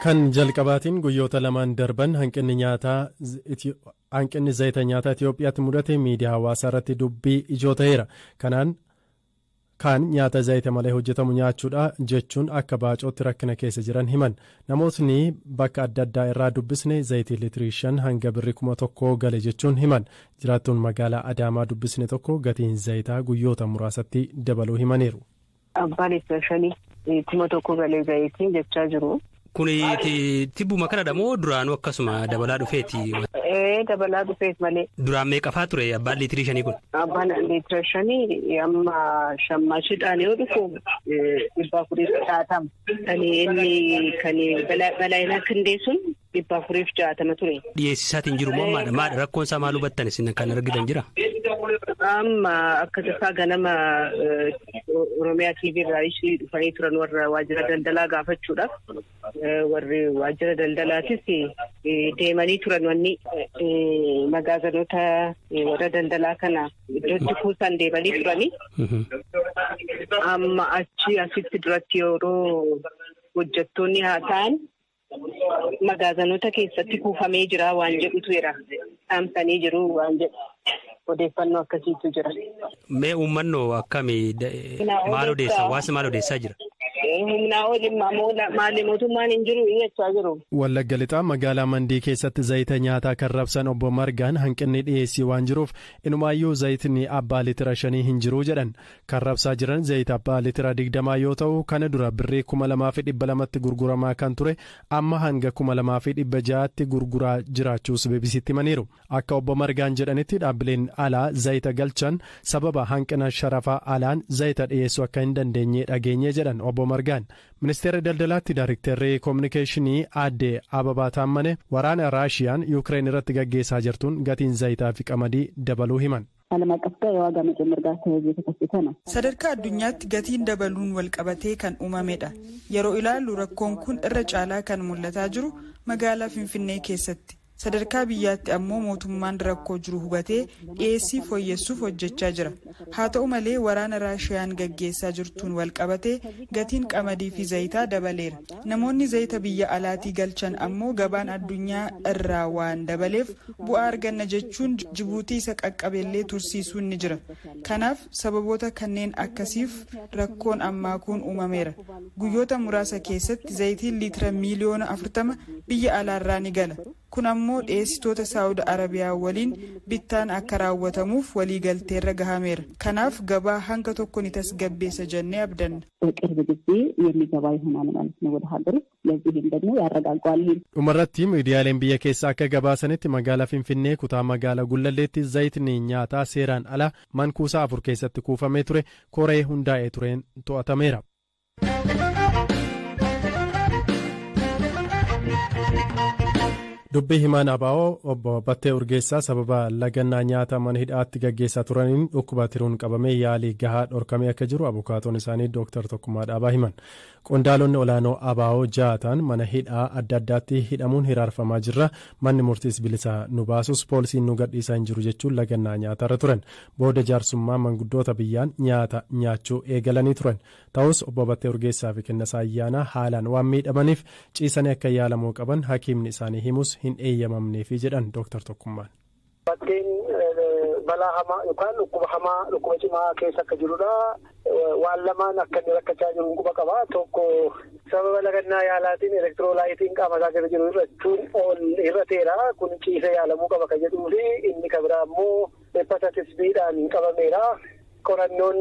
Kan jalqabaatiin guyyoota lamaan darban hanqinni nyaataa hanqinni zayita nyaataa Itoophiyaatti mudate miidiyaa hawaasaa irratti dubbii ijoo ta'eera. Kanaan kaan nyaata zayita malee hojjetamu nyaachuudha jechuun akka baacootti rakkina keessa jiran himan. Namootni bakka adda addaa irraa dubbisne zayitii liitirii 5 hanga birrii 1000 gale jechuun himan. Jiraattuun magaalaa Adaamaa dubbisne tokko gatiin zayitaa guyyoota muraasatti dabaluu himaniiru. Abbaa liitira 5 1000 galee zayitii jechaa jiru. Kun tibbuma kanadha moo duraanuu akkasuma dabalaa dhufeeti? Ee, dabalaa dhufeet malee. Duraan meeqafaa ture abbaan liitirii 5 kun? Abbaan liitira 5 amma shammaashidhaan yoo dhufu 460. Kan inni kan balaayinaa kindee sun 460 ture. Dhiyeessisaatiin jiru moo maadha? Maadha rakkoon isaa, maal hubattan isin kan argitan jira? Amma akka tasaa ganama Oromiyaa TV irraa ishii dhufanii turan warra waajjira daldalaa gaafachuudhaaf. Warri waajjira daldalaatis deemanii turan, wanni magaazanoota warra daldalaa kana iddootti kuusan deemanii turanii. Amma achi asitti duratti yeroo hojjettoonni haa ta'an magaazanoota keessatti kuufamee jira waan jedhutu jira. Dhaamsanii jiru waan jedhu odeeffannoo akkasiitu jira. Mee uummannoo akkamii, maal odeessa, hawaasni maal odeessaa jira? Humnaa oli maali, mootummaan hin jiru jechaa jiru. Wallagga Lixaa magaalaa Mandii keessatti zayita nyaataa kan rabsan obbo Margaan hanqinni dhiyeessii waan jiruuf inumaayyuu zayitni abbaa liitira 5 hin jiru jedhan. Kan rabsaa jiran zayita abbaa liitira 20 yoo ta'u, kana dura birrii 2200tti gurguramaa kan ture amma hanga 2600tti gurguraa jiraachuus BBCtti himaniiru. Akka obbo Margaan jedhanitti, dhaabbileen alaa zayita galchan sababa hanqina sharafa alaan zayita dhiyeessuu akka hin dandeenye dhageenye jedhan obbo Margaan. Ministeera daldalaatti Daayiriktarri Koominikeeshinii aadde Ababaa Taammane waraana Raashiyaan Yuukireen irratti gaggeessaa jirtuun gatiin zayitaa fi qamadii dabaluu himan. ዓለም አቀፍ ጋር የዋጋ መጨመር ጋር ተያይዞ የተከሰተ ነው። Sadarkaa addunyaatti gatiin dabaluun walqabatee kan uumamedha. Yeroo ilaallu rakkoon kun irra caalaa kan mul'ataa jiru magaalaa Finfinnee keessatti. Sadarkaa biyyaatti ammoo mootummaan rakkoo jiru hubatee dhiyeessii fooyyessuuf hojjechaa jira. Haa ta'u malee, waraana Raashiyaan gaggeessaa jirtuun walqabatee gatiin qamadii fi zayitaa dabaleera. Namoonni zayita biyya alaatii galchan ammoo gabaan addunyaa irraa waan dabaleef bu'aa arganna jechuun Jibuutii isa qaqqabeellee tursiisuun ni jira. Kanaaf sababoota kanneen akkasiif rakkoon ammaa kun uumameera. Guyyoota muraasa keessatti zayitiin liitira miiliyoona 40 biyya alaarraa ni gala. Kun ammoo dhiyeessitoota Saawud Arabiyaa waliin bittaan akka raawwatamuuf waliigalteerra gahameera. Kanaaf gabaa hanga tokko ni tasgabbeessa jennee abdanna. በቅርብ ጊዜ የሚገባ ይሆናል ማለት ነው ወደ ሀገር ውስጥ። ለዚህም ደግሞ ያረጋጋዋል። ይሄ Dhumarratti miidiyaaleen biyya keessaa akka gabaasanitti, magaalaa Finfinnee kutaa magaalaa Gullalleetti zayitni nyaataa seeraan ala mankuusaa afur keessatti kuufamee ture koree hundaa'ee tureen to'atameera. Dubbii himaan ABO obbo Battee Urgeessaa sababa lagannaa nyaata mana hidhaatti gaggeessaa turaniin dhukkuba tiruun qabamee yaalii gahaa dhorkamee akka jiru abukaatoon isaanii Dooktar Tokkummaa Dhaabaa himan. Qondaalonni olaanoo ABO ja'a ta'an mana hidhaa adda addaatti hidhamuun hiraarfamaa jirra. Manni murtiis bilisa nu baasus poolisiin nu gadhiisaa hin jiru jechuun lagannaa nyaatarra turan. Booda jaarsummaa manguddoota biyyaan nyaata nyaachuu eegalanii turan. Ta'us obbo Battee Urgeessaa fi Kennasaa Ayyaanaa haalaan waan miidhamaniif ciisanii akka yaalamuu qaban hakiimni isaanii himus hin eeyyamamneefi jedhan Dooktar Tokkummaan. Batteen balaa hamaa yookaan dhukkuba hamaa, dhukkuba cimaa keessa akka jirudha. Waan lamaan akka inni rakkachaa jiru quba qaba. Tokko, sababa lagannaa yaalaatiin elektiroolaayitiin qaama isaa keessa jiru hir'achuun ol hir'ateera. Kun ciisee yaalamuu qaba kan jedhuu fi inni kan biraa immoo hepatitis B'dhaan qabameera. Qorannoon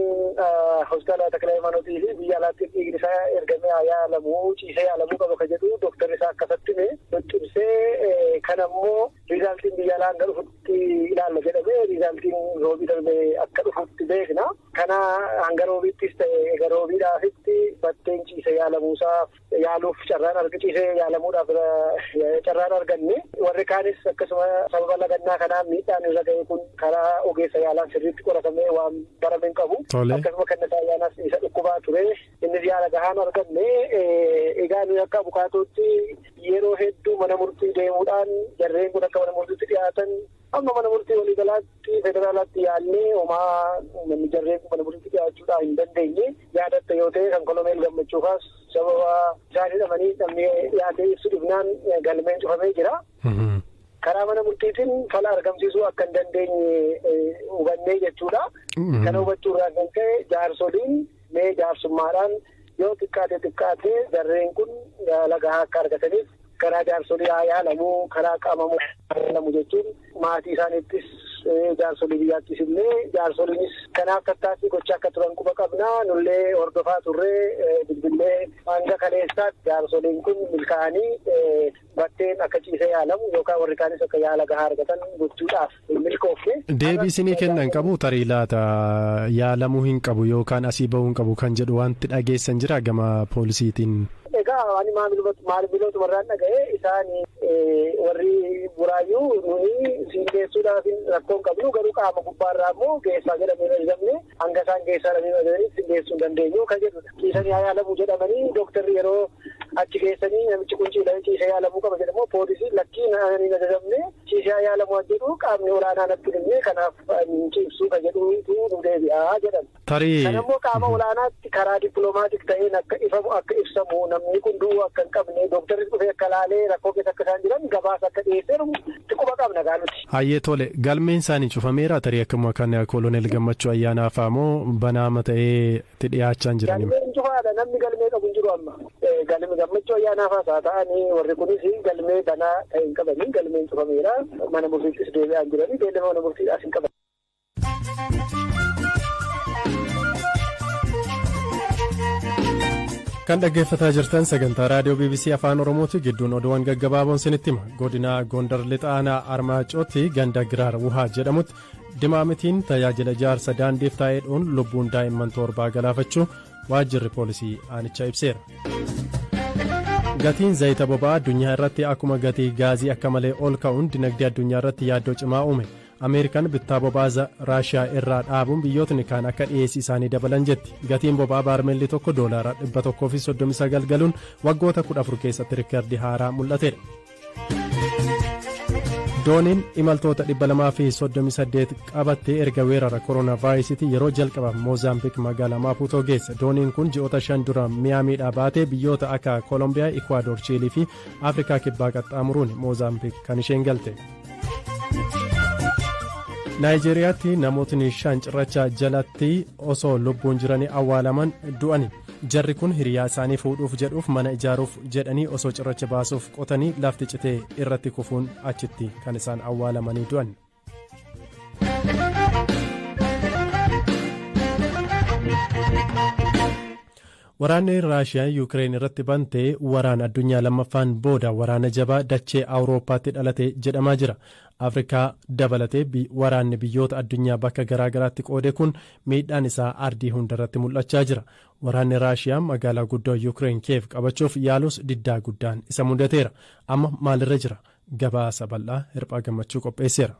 hospitaala Takla Hayimaanootii fi biyya alaatti dhiigni isaa ergamee haa yaalamu, ciisee yaalamuu qaba kan jedhu dooktarri isaa akkasatti hime cimsee. Kan ammoo resultiin biyya alaa hanga dhufutti ilaalla jedhamee, resultiin roobii darbee akka dhufutti beekna. Kana hanga roobiittis ta'e egaa roobiidhaafitti Batteen ciisee yaalamuusaaf yaaluuf carraan arga, ciisee yaalamuudhaaf carraan arganne. Warri kaanis akkasuma sababa lagannaa kanaan miidhaan irra ga'e kun karaa ogeessa yaalaan sirriitti qoratamee waan barame hin qabu. Akkasuma Kennasaa Ayyaanaas isa dhukkubaa ture. Innis yaala gahaan arganne. Egaa nuyi akka abukaatootti yeroo hedduu mana murtii deemuudhaan jarreen kun akka mana murtiitti dhiyaatan Amma mana murtii waliigalaatti federaalaatti yaallee homaa namni jarreen mana murtiitti dhiyaachuudhaa hin dandeenye. Yaadatta yoo ta'e kan Koloneel Gammachuu faas sababa isaan hidhamanii namni dhiyaatee ibsu dhibnaan galmeen cufamee jira. Karaa mana murtiitiin fala argamsiisuu akka hin dandeenye hubannee jechuudha. Kana hubachuu irraa kan ka'e jaarsoliin mee jaarsummaadhaan yoo xiqqaate xiqqaate jarreen kun yaala gahaa akka argataniif karaa jaarsolii haa yaalamuu, karaa qaama yaalamu jechuun maatii isaaniittis jaarsolii biyyaattis illee jaarsoliinis kanaaf tattaaffii gochaa akka turan quba qabnaa. Nullee hordofaa turree bilbillee hanga kaleessaatti jaarsoliin kun milkaa'anii batteen akka ciisee yaalamu yookaan warri kaanis akka yaala gahaa argatan gochuudhaaf milkoofne. Deebii isinii kennan qabu tarii laata yaalamuu hin qabu yookaan asii bahuu hin qabu kan jedhu wanti dhageessan jira gama poolisiitiin? Egaa ani maamilootuma irraan dhaga'ee isaan warri buraayyuu nuni siin geessuudhaaf rakkoo hin qabnu, garuu qaama gubbaarraa immoo geessaa jedhamee hin ajajamne, hanga isaan geessaa jedhamee hin ajajamne siin geessuu hin dandeenyu kan jedhudha. Ciisanii haa yaalamuu jedhamanii dooktarri yeroo achi geessanii namichi kun ciisee yaalamuu qaba jedhamu poolisiin lakkii ani hin ajajamne, ciisee haa yaalamuu jedhu qaamni olaanaa natti himne, kanaaf ciibsuu kan jedhutu nu deebi'aa jedhan. Tarii. Kanammoo qaama olaanaatti karaa dippiloomaatik ta'een akka ifamu, akka ibsamu, namni kun du'uu akka hin qabne, dooktarri dhufee akka laalee rakkoo keessa akka isaan jiran gabaasa akka dhiyeesseeru quba qabna gaaluti. Hayyee, tole, galmeen isaanii cufameera tarii akkuma kan Koloneel Gammachuu Ayyaanaa fa'aa moo banaama ta'ee itti dhiyaachaa hin jiran? Galmeen cufaadha, namni galmee qabu hin jiru amma. Galmi Gammachuu Ayyaanaa fa'aas haa ta'anii warri kunis galmee banaa ta'e hin qabanii, galmeen cufameera, mana murtiittis deebi'aa hin jiranii, beellama mana murtiidhaas hin qaban. Kan dhaggeeffataa jirtan sagantaa raadiyoo BBC Afaan Oromooti. Gidduun oduuwwan gaggabaaboon sinitti hima. Godina Gondar Lixa Aanaa Armaacootti ganda Giraar Wuhaa jedhamutti dimaamitiin tajaajila ijaarsa daandiif taa'ee dhuun lubbuun daa'imman 7 galaafachuu waajjirri poolisii aanichaa ibseera. Gatiin zayita boba'aa addunyaa irratti akkuma gatii gaazii akka malee ol ka'uun dinagdee addunyaa irratti yaaddoo cimaa uume. Ameerikaan bittaa boba'aa Raashiyaa irraa dhaabuun biyyootni kaan akka dhiyeessii isaanii dabalan jetti. Gatiin boba'aa baarmeelli tokko $139 galuun waggoota 14 keessatti riikardii haaraa mul'atedha. Dooniin imaltoota 238 qabattee erga weerara koronaa vaayirasiitii yeroo jalqabaaf Moozaambiik magaalaa Maapuutoo geesse. Dooniin kun ji'oota 5 dura Miyaamiidhaa baatee biyyoota akka Koolombiyaa, Ikwaador, Chiilii fi Afrikaa Kibbaa qaxxaamuruun Moozaambiik kan isheen galte. Naayijeeriyaatti namootni 5 cirracha jalatti osoo lubbuun jiranii awwaalaman du'ani. Jarri kun hiriyaa isaanii fuudhuuf jedhuuf mana ijaaruuf jedhanii osoo cirracha baasuuf qotanii lafti citee irratti kufuun achitti kan isaan awwaalamanii du'an. Waraanni Raashiyaan Yuukireen irratti bante waraana addunyaa lammaffaan booda waraana jabaa dachee Awurooppaatti dhalate jedhamaa jira. Afrikaa dabalatee waraanni biyyoota addunyaa bakka garaa garaatti qoode kun miidhaan isaa ardii hundarratti mul'achaa jira. Waraanni Raashiyaa magaalaa guddoo Yuukireen Kiyev qabachuuf yaalus diddaa guddaan isa mudateera. Amma maalirra jira? Gabaasa bal'aa Hirphaa Gammachuu qopheesseera.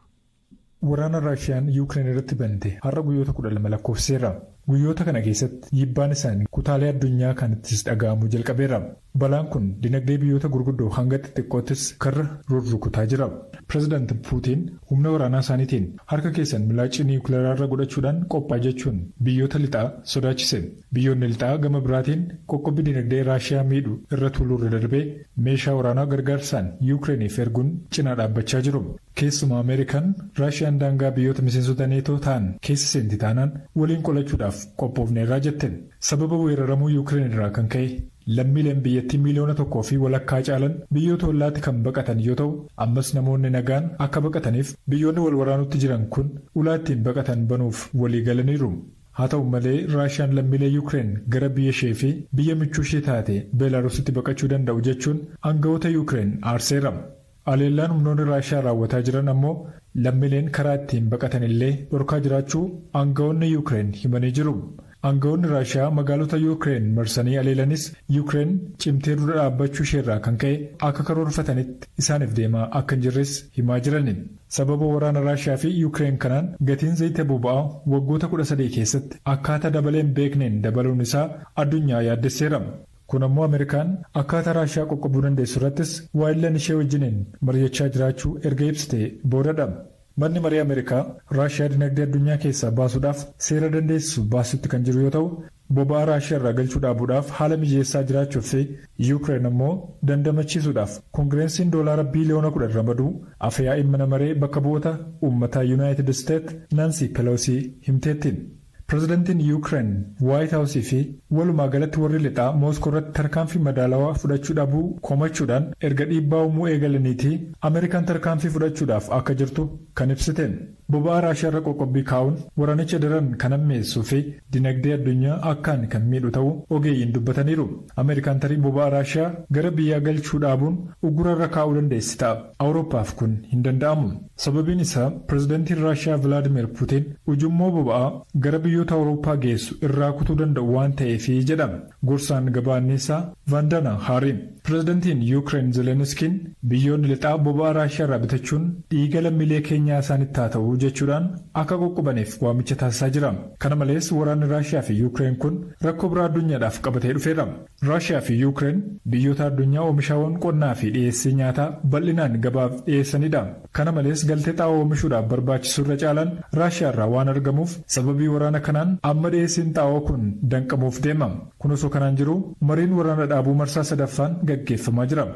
Waraana Raashiyaan Yuukireen irratti bante har'a guyyoota 12 lakkoofseera. Guyyoota kana keessatti dhiibbaan isaanii kutaalee addunyaa kanattis dhaga'amuu jalqabeera. Balaan kun dinagdee biyyoota gurguddoo hanga xixiqqoottis karra rurrukutaa jira. Pireezidaanti Puutiin humna waraanaa isaaniitiin harka keessan milaacii niwukileeraarra godhachuudhaan qophaa jechuun biyyoota lixaa sodaachise. Biyyoonni lixaa gama biraatiin qoqqobbii dinagdee Raashiyaa miidhu irra tuuluurra darbee meeshaa waraanaa gargaarsaan Yuukireeniif erguun cinaa dhaabbachaa jiru. Keessumaa Ameerikaan Raashiyaan daangaa biyyoota miseensota Neetoo ta'an keessa seenti taanaan waliin qolachuudhaaf qophoofneerraa jette. Sababa weeraramuu Yuukireen irraa kan ka'e lammiileen biyyattii 1.5 miiliyoona caalan biyyoota ollaatti kan baqatan yoo ta'u, ammas namoonni nagaan akka baqataniif biyyoonni wal waraanutti jiran kun ulaa ittiin baqatan banuuf walii galaniiru. Haa ta'u malee, Raashiyaan lammiilee Yuukireen gara biyya ishee fi biyya michuu ishee taate Beelaarusitti baqachuu danda'u jechuun aangawoota Yuukireen aarseera. Haleellaan humnoonni Raashiyaa raawwataa jiran ammoo lammiileen karaa ittiin baqatan illee dhorkaa jiraachuu aangawoonni Yuukireen himanii jiru. Aangawoonni Raashiyaa magaalota Yuukireen marsanii haleelanis Yuukireen cimtee dura dhaabbachuu isheerraa kan ka'e akka karoorfatanitti isaaniif deemaa akka hin jirres himaa jirani. Sababa waraana Raashiyaa fi Yuukireen kanaan gatiin zayita boba'aa waggoota 13 keessatti akkaataa dabaleen beekneen dabaluun isaa addunyaa yaaddesseera. Kun ammoo Ameerikaan akkaataa Raashiyaa qoqqobuu dandeessu irrattis waayillan ishee wajjiniin mari'achaa jiraachuu erga ibsite boodadha. Manni marii Ameerikaa Raashiyaa dinagdee addunyaa keessaa baasuudhaaf seera dandeessisu baasutti kan jiru yoo ta'u, boba'aa Raashiyaa irraa galchuu dhaabuudhaaf haala mijeessaa jiraachuu fi Yuukireen ammoo dandamachiisuudhaaf koongireensiin doolaara biiliyoona 10 ramaduu afyaa'ii mana maree bakka bu'oota uummataa Yuunaayitid Isteet Naansi Peloosii himteettiin. Pireezidantiin Yuukireen Waayit Haawusii fi walumaa galatti warri lixaa Mooskoo irratti tarkaanfii madaalawaa fudhachuu dhabuu komachuudhaan erga dhiibbaa uumuu eegalaniitii Ameerikaan tarkaanfii fudhachuudhaaf akka jirtu kan ibsite. Boba'aa Raashiyaa irra qoqqobbii kaa'uun waraanicha daran kan hammeessuu fi dinagdee addunyaa akkaan kan miidhu ta'uu ogeeyyiin dubbataniiru. Ameerikaan tarii boba'aa Raashiyaa gara biyyaa galchuu dhaabuun uggura irra kaa'uu dandeessi ta'a. Awurooppaaf kun hin danda'amu. Sababiin isaa pireezidantiin Raashiyaa Vilaadimeer Puutiin ujummoo boba'aa gara biyyoota Awurooppaa geessu irraa kutuu danda'u waan ta'eefi jedhama. Gorsaan gabaa anniisaa Vandana Haariin. Pireezidantiin Yuukireen Zelenskiin biyyoonni lixaa boba'aa Raashiyaa irraa bitachuun dhiiga lammiilee keenyaa isaanitti haa ta'u jechuudhaan akka qoqqobaniif waamicha taasisaa jira. Kana malees waraanni Raashiyaa fi Yuukireen kun rakkoo biraa addunyaadhaaf qabatee dhufeera. Raashiyaa fi Yuukireen biyyoota addunyaa oomishaawwan qonnaa fi dhiyeessii nyaataa bal'inaan gabaaf dhiyeessanidha. Kana malees galtee xaa'oo oomishuudhaaf barbaachisu irra caalaan Raashiyaa irraa waan argamuuf sababii waraana kanaan amma dhiyeessiin xaa'oo kun danqamuuf deema. Kun osoo kanaan jiru mariin waraana dhaabuu marsaa sadaffaan gaggeeffamaa jira.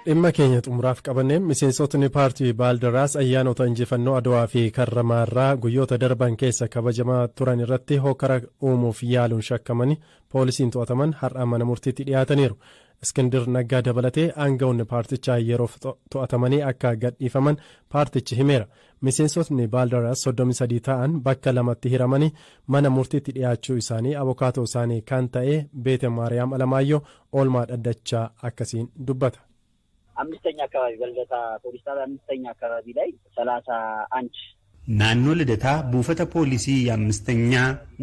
Dhimma keenya xumuraaf qabanneen, miseensotni paartii Baaldaraas ayyaanota injifannoo Adawaa fi Karramaarraa guyyoota darban keessa kabajamaa turan irratti hokkara uumuuf yaaluun shakkamanii poolisiin to'ataman har'a mana murtiitti dhiyaataniiru. Iskindir Naggaa dabalatee aangawoonni paartichaa yeroof to'atamanii akka gadhiifaman paartichi himeera. Miseensotni Baaldaraas 33 ta'an bakka lamatti hiramanii mana murtiitti dhiyaachuu isaanii abokaatoo isaanii kan ta'e Beete Maariyaam Alamaayyoo oolmaa dhaddachaa akkasiin dubbata. አምስተኛ አካባቢ በልደታ ፖሊስ ጣቢያ አምስተኛ አካባቢ ላይ 31 Naannoo Lidataa buufata poolisii አምስተኛ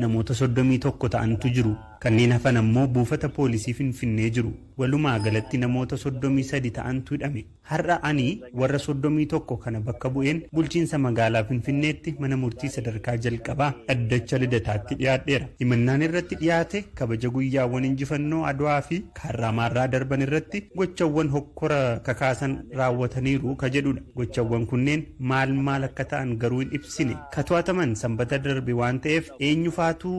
namoota 31 ta'antu jiru. Kanneen hafan ammoo buufata poolisii Finfinnee jiru. Walumaa galatti namoota 33 ta'antu hidhame. Har'a ani warra 31 kana bakka bu'een bulchiinsa magaalaa Finfinneetti mana murtii sadarkaa jalqabaa dhaddacha Lidataatti dhiyaadheera. Himannaan irratti dhiyaate kabaja guyyaawwan injifannoo Adwaa fi Kaarraamaarraa darban irratti gochawwan hokkora kakaasan raawwataniiru ka jedhudha. Gochawwan kunneen maal maal akka ta'an garuu hin ibsine. Ka to'ataman Sanbata darbe waan ta'eef eenyufaatu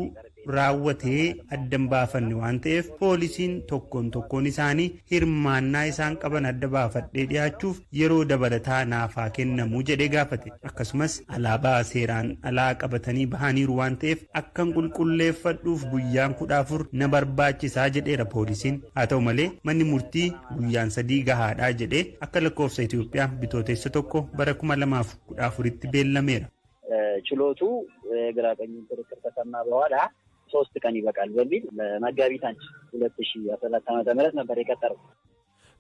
raawwatee addan baafanne waan ta'eef poolisiin tokkoon tokkoon isaanii hirmaannaa isaan qaban adda baafadhee dhiyaachuuf yeroo dabalataa naafaa kennamuu jedhee gaafate. Akkasumas alaabaa seeraan alaa qabatanii bahaniiru waan ta'eef akkan qulqulleeffadhuuf guyyaan 14 na barbaachisaa jedheera poolisiin. Haa ta'u malee manni murtii guyyaan 3 gahaadhaa jedhee akka lakkoofsa Itoophiyaa Bitootessa 1 bara 2014tti beellameera. ችሎቱ የግራ ቀኙን ክርክር ከሰማ በኋላ 3 ቀን ይበቃል በሚል ለመጋቢት 1, 2014 ዓመተ ምህረት ነበር የቀጠረው።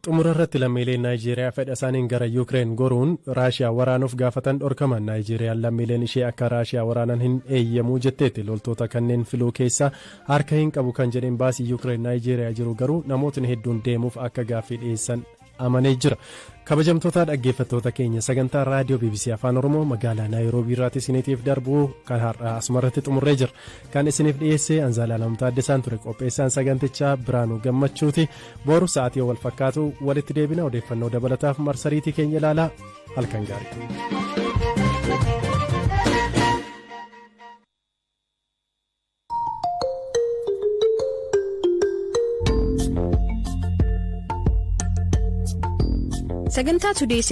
Xumura irratti, lammiileen Naayijeeriyaa fedha isaaniin gara Yuukireen goruun Raashiyaa waraanuuf gaafatan dhorkaman. Naayijeeriyaan lammiileen ishee akka Raashiyaa waraanan hin eeyyamuu jetteetti. Loltoota kanneen filuu keessaa harka hin qabu kan jedheen baasii Yuukireen Naayijeeriyaa jiru garuu namootni hedduun deemuuf akka gaaffii dhiyeessan amanee jira. Kabajamtoota dhaggeeffattoota keenya, sagantaa raadiyoo BBC Afaan Oromoo magaalaa Naayiroobii irraatti isiniitiif darbu kan har'aa asumarratti xumurree jira. Kan isiniif dhiyeesse Anzaalaa Lamtaa Addisaan ture. Qopheessaan sagantichaa Biraanuu Gammachuuti. Boru sa'aatii wal fakkaatu walitti deebina. Odeeffannoo dabalataaf marsariitii keenya ilaalaa. Halkan gaarii. Sagantaa Today.